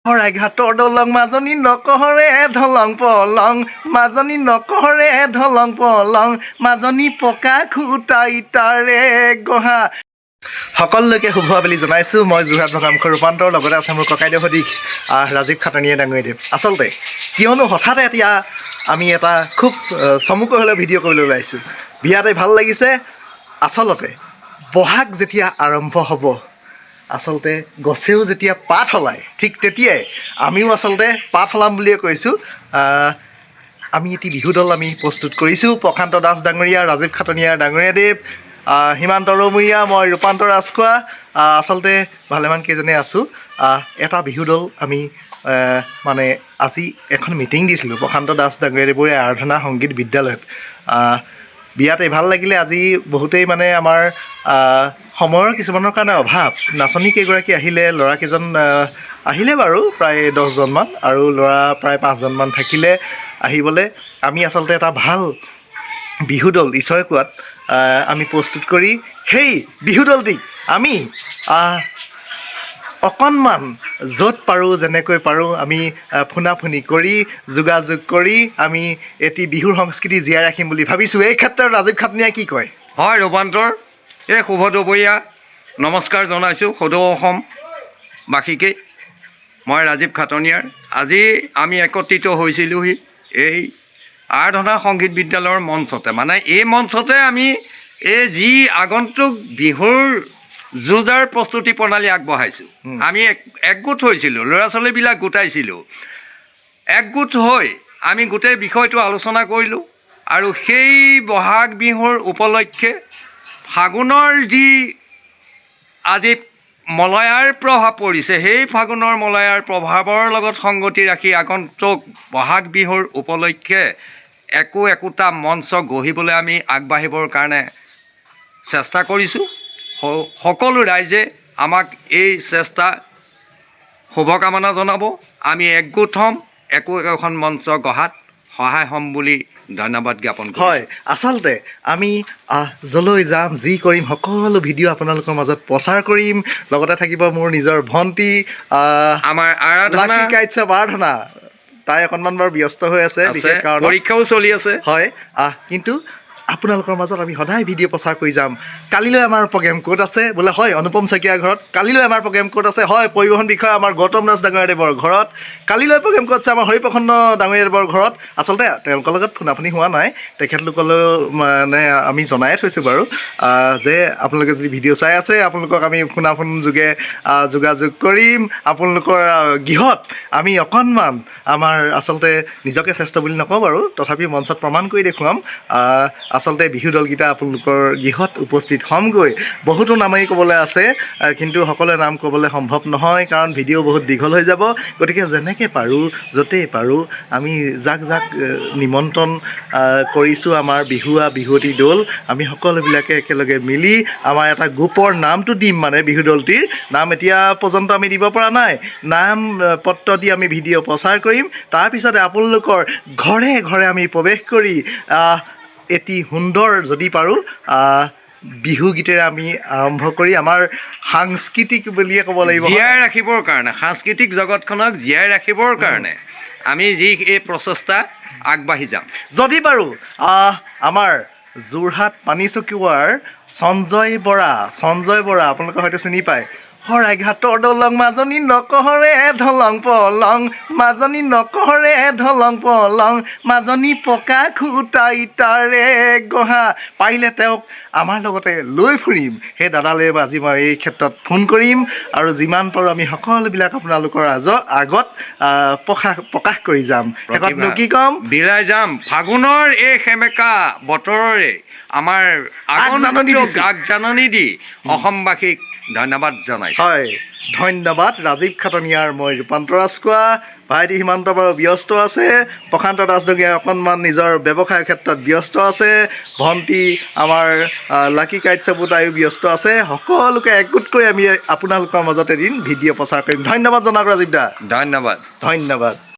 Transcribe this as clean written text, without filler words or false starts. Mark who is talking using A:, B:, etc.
A: শৰাইঘাটৰ দলং মাজনী নকৰে ঢলং পলং, মাজনী নকৰে ঢলং পলং, মাজনী পকা খুটা ইটাৰে গঢ়া। সকলোকে শুভ আবেলি জনাইছোঁ। মই যোৰহাট ভগামুখৰ ৰূপান্তৰ, লগতে আছে মোৰ ককাইদেউ সদৃশ ৰাজীৱ খাটনিয়া ডাঙৰীয়াদেৱ। আচলতে কিয়নো হঠাতে এতিয়া আমি এটা খুব চমুকৈ হ'লেও ভিডিঅ' কৰিবলৈ ওলাইছোঁ। বিয়াতে ভাল লাগিছে। আচলতে বহাগ যেতিয়া আৰম্ভ হ'ব, আচলতে গছেও যেতিয়া পাত সলায়, ঠিক তেতিয়াই আমিও আচলতে পাত সলাম বুলিয়ে কৈছোঁ। আমি এটি বিহু দল আমি প্ৰস্তুত কৰিছোঁ। প্ৰশান্ত দাস ডাঙৰীয়া, ৰাজীৱ খাটনিয়াৰ ডাঙৰীয়াদেৱ, সীমান্ত ৰমূৰীয়া, মই ৰূপান্তৰ ৰাজখোৱা, আচলতে ভালেমান কেইজনে আছোঁ। এটা বিহু দল আমি মানে আজি এখন মিটিং দিছিলোঁ প্ৰশান্ত দাস ডাঙৰীয়াদেৱৰ আৰাধনা সংগীত বিদ্যালয়ত। বিয়াতে ভাল লাগিলে। আজি বহুতেই মানে আমাৰ সময়ৰ কিছুমানৰ কাৰণে অভাৱ। নাচনী কেইগৰাকী আহিলে, ল'ৰাকেইজন আহিলে বাৰু প্ৰায় 10জনমান আৰু ল'ৰা প্ৰায় 5জনমান থাকিলে আহিবলৈ। আমি আচলতে এটা ভাল বিহু দল ঈশ্বৰে কোৱাত আমি প্ৰস্তুত কৰি সেই বিহু দলটিক আমি অকণমান য'ত পাৰোঁ, যেনেকৈ পাৰোঁ, আমি ফোনা-ফোনি কৰি যোগাযোগ কৰি আমি এটি বিহুৰ সংস্কৃতি জীয়াই ৰাখিম বুলি ভাবিছোঁ। এই ক্ষেত্ৰত ৰাজীৱ খাটনিয়াই কি কয়?
B: হয় ৰূপান্তৰ, এই শুভ দুপৰীয়া নমস্কাৰ জনাইছোঁ সদৌ অসমবাসীকে। মই ৰাজীৱ খাটনিয়াৰ। আজি আমি একত্ৰিত হৈছিলোঁহি এই আৰাধনা সংগীত বিদ্যালয়ৰ মঞ্চতে। মানে এই মঞ্চতে আমি এই যি আগন্তুক বিহুৰ যুঁজাৰ প্ৰস্তুতি প্ৰণালী আগবঢ়াইছোঁ, আমি একগোট হৈছিলোঁ, ল'ৰা ছোৱালীবিলাক গোটাইছিলোঁ। একগোট হৈ আমি গোটেই বিষয়টো আলোচনা কৰিলোঁ আৰু সেই বহাগ বিহুৰ উপলক্ষে ফাগুনৰ যি আজি মলয়াৰ প্ৰভাৱ পৰিছে, সেই ফাগুনৰ মলয়াৰ প্ৰভাৱৰ লগত সংগতি ৰাখি আগন্তুক বহাগ বিহুৰ উপলক্ষে একো একোটা মঞ্চ গঢ়িবলৈ আমি আগবাঢ়িবৰ কাৰণে চেষ্টা কৰিছোঁ। সকলো ৰাইজে আমাক এই চেষ্টা শুভকামনা জনাব। আমি একগোট হ'ম, একো একোখন মঞ্চ গঢ়াত সহায় হ'ম বুলি ধন্যবাদ জ্ঞাপন কৰিছোঁ।
A: হয়, আচলতে আমি য'লৈ যাম, যি কৰিম, সকলো ভিডিঅ' আপোনালোকৰ মাজত প্ৰচাৰ কৰিম। লগতে থাকিব মোৰ নিজৰ ভণ্টি
B: আমাৰ আৰাধনা
A: লাকি কাশ্যপ আৰাধনা। তাই অকণমান বাৰু ব্যস্ত হৈ আছে
B: আছে,
A: বিশেষ কাৰণত।
B: পৰীক্ষাও চলি আছে।
A: হয়, কিন্তু আপোনালোকৰ মাজত আমি সদায় ভিডিঅ' প্ৰচাৰ কৰি যাম। কালিলৈ আমাৰ প্ৰগ্ৰেম ক'ত আছে বোলে? হয়, অনুপম শইকীয়াৰ ঘৰত। কালিলৈ আমাৰ প্ৰগ্ৰেম ক'ত আছে? হয়, পৰিবহণ বিষয়া আমাৰ গৌতম দাস ডাঙৰীয়াদেৱৰ ঘৰত। কালিলৈ প্ৰগ্ৰেম ক'ত আছে? আমাৰ হৰিপ্ৰসন্ন ডাঙৰীয়াদেৱৰ ঘৰত। আচলতে তেওঁলোকৰ লগত ফোনাফোনি হোৱা নাই, তেখেতলোকলৈও মানে আমি জনায়ে থৈছোঁ বাৰু যে আপোনালোকে যদি ভিডিঅ' চাই আছে, আপোনালোকক আমি ফোনাফোন যোগে যোগাযোগ কৰিম। আপোনালোকৰ গৃহত আমি অকণমান আমাৰ আচলতে নিজকে শ্ৰেষ্ঠ বুলি নকওঁ বাৰু, তথাপি মঞ্চত প্ৰমাণ কৰি দেখুৱাম। আচলতে বিহু দলকেইটা আপোনালোকৰ গৃহত উপস্থিত হ'মগৈ। বহুতো নামেই ক'বলৈ আছে, কিন্তু সকলোৰে নাম ক'বলৈ সম্ভৱ নহয়, কাৰণ ভিডিঅ' বহুত দীঘল হৈ যাব। গতিকে যেনেকৈ পাৰোঁ, য'তেই পাৰোঁ, আমি যাক যাক নিমন্ত্ৰণ কৰিছোঁ, আমাৰ বিহুৱা বিহুৱতী দল, আমি সকলোবিলাকে একেলগে মিলি আমাৰ এটা গ্ৰুপৰ নামটো দিম। মানে বিহু দলটিৰ নাম এতিয়া পৰ্যন্ত আমি দিব পৰা নাই। নাম পত্ৰ দি আমি ভিডিঅ' প্ৰচাৰ কৰিম। তাৰপিছতে আপোনালোকৰ ঘৰে ঘৰে আমি প্ৰৱেশ কৰি এটি সুন্দৰ যদি পাৰোঁ বিহু গীতেৰে আমি আৰম্ভ কৰি আমাৰ সাংস্কৃতিক বুলিয়ে ক'ব লাগিব।
B: জীয়াই ৰাখিবৰ কাৰণে, সাংস্কৃতিক জগতখনক জীয়াই ৰাখিবৰ কাৰণে আমি যি এই প্ৰচেষ্টা আগবাঢ়ি যাম।
A: যদি বাৰু আমাৰ যোৰহাট পানীচকুৱাৰ সঞ্জয় বৰা, সঞ্জয় বৰা আপোনালোকে হয়তো চিনি পায়, শৰাইঘাটৰ দলং মাজনী নকৰে ঢলং পলং, মাজনী নকৰে ঢলং পলং, মাজনী পকা খুটা ইটাৰে গঢ়া, পাৰিলে তেওঁক আমাৰ লগতে লৈ ফুৰিম। সেই দাদালৈ আজি মই এই ক্ষেত্ৰত ফোন কৰিম আৰু যিমান পাৰোঁ আমি সকলোবিলাক আপোনালোকৰ আগত প্ৰকাশ কৰি যাম। শেষতনো কি ক'ম?
B: বিলাই যাম। ফাগুনৰ এই সেমেকা বতৰৰে আমাৰ
A: আগজাননী
B: আগন্তুক
A: দিছোঁ।
B: আগজাননী দি অসমবাসীক ধন্যবাদ জনাইছোঁ।
A: হয়, ধন্যবাদ। ৰাজীৱ খাটনিয়াৰ, মই ৰূপান্তৰ ৰাজখোৱা, ভাইটি সীমান্ত বাৰু ব্যস্ত আছে, প্ৰশান্ত দাসদগীয়া অকণমান নিজৰ ব্যৱসায়ৰ ক্ষেত্ৰত ব্যস্ত আছে, ভণ্টি আমাৰ লাকি কাশ্যপো তাইও ব্যস্ত আছে। সকলোকে একগোট কৰি আমি আপোনালোকৰ মাজত এদিন ভিডিঅ' প্ৰচাৰ কৰিম। ধন্যবাদ জনাওক ৰাজীৱ দা।
B: ধন্যবাদ।
A: ধন্যবাদ।